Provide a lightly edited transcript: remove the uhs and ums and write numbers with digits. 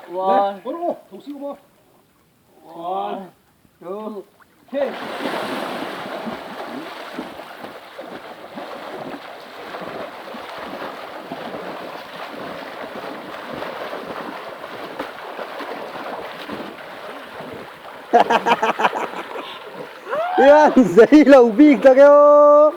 One. One, two, three. Ian zei lo bik tak e aw.